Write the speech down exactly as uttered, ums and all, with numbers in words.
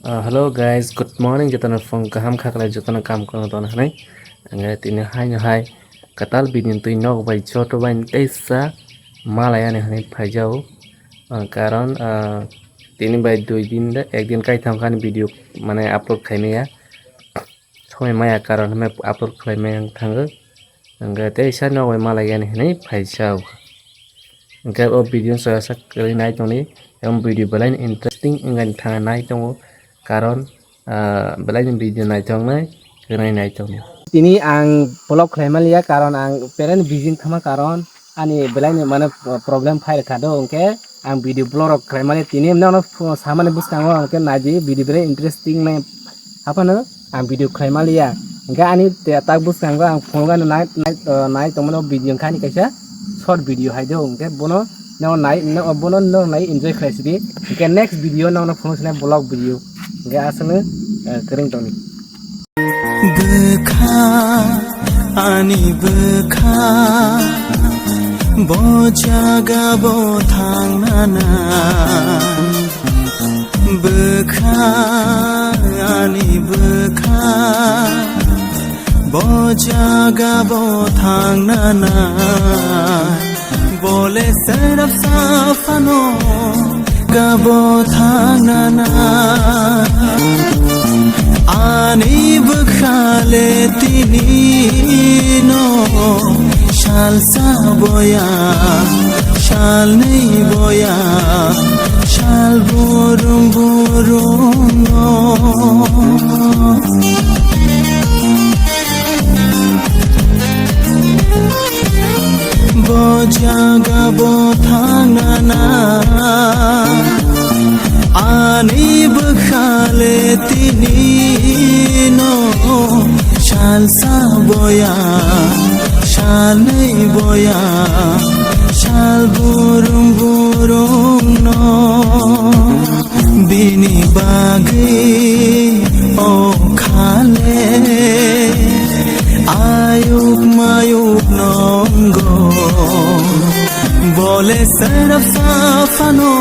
Ah, hello guys, good morning. Jotono phung kaham khaklai, jotono kam kono tono hwnwi. Ang tini haino hai kwtal bini twi nok bai joto bai teisa malai ani hwnwi phaijao. Ah, karon, ah, tini bai dui din de ek din kaitham khan video mane upload khaimaya. Somoi maya karon hwnwi upload khlaimaya ang thango. Hwnkhe teisa nok bai malai ani hwnwi phaijao. Hwnkhe o video no soyasa kwrwi nai tongdi. Em video belai interesting wngani thangwi nai tongo. Karon, ah, belai ni video naithok nai, kwrwi naithok nai. Tini ang vlog khlai maliya, karon ang peren busy thama karon ani belai ni mane problem phai rwkha do, hwnkhe ang video vlog rok khlai maliya. Tini nono samani bwskango hwnkhe naidi video belai interesting nai haphano ang video khlai maliya. Hwnkhe ani te-, tak bwskango ang phunukgano nai, nai, nai tongmano video hwnkhe ani kaisa short video hai do, hwnkhe bono no nai, no, bono no nai enjoy khlai sidi. Hwnkhe next video no, no phunuk sinai vlog video. Hwnkhe aswkno, eh, kwrwng tongdi. Bwkha, ani bwkha, bo jaga bo thangnana. Bwkha, ani bwkha, bo jaga bo thangnana. Bole serap saphano gabo thangnana. Ani bwkhale tini no salsa boya, salnwi boya, sal burung burung no. Bo jaga bo thangnana, ani bwkhale tini no salsa boya, salnwi boya, sal burung burung no. Bini bagwi o khale ayuk mayuk nongo. Bole serap saphano